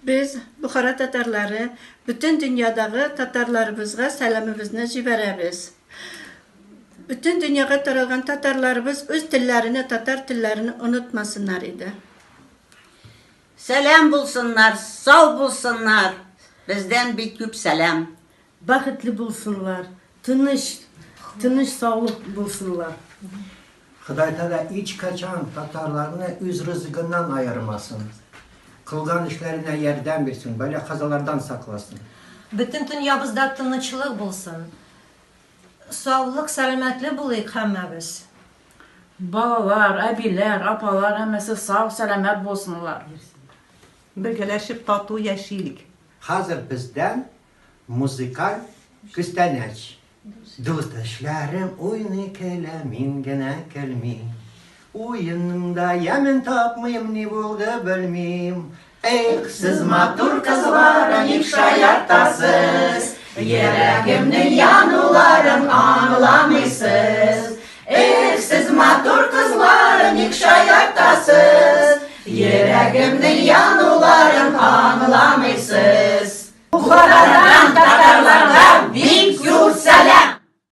Без, Бохара татарлары, бөтен дөньядагы татарларыбызга сәламебезне җибәрәбез. Бөтен дөньяга таралган татарларыбыз үз телләрене, татар телләрен онытмасыннар иде. Сәлам булсыннар, сау булсыннар! Бездән бик күп сәлам! Бәхетле булсыннар, тыныч, тыныч саулык булсыннар. Ходай Тәгалә һичкайчан татарларны үз ризыгыннан аермасын. Кылган эшләренә ярдәм бирсен, бәла-казалардан сакласын. Бөтен дөньябызда тынычлык булсын. Саулык, сәламәтле булыйк һәммәбез. Балалар, әбиләр, апалар һәммәсе сау, сәламәт булсынлар. Бергәләшеп тату яшик. Хәзер бездән музыкаль күчтәнәч. Дус-ишләрем уйный көлә, мин генә көлмим. Уенның да ямен тапмыйм, ни булды белмим. Эх, сез матур кызлар, ник шаяртасыз? Йөрәгемнең януларын аңламыйсыз. Эх, сез матур кызлар, ник шаяртасыз? Йөрәгемнең януларын аңламыйсыз. Бухара.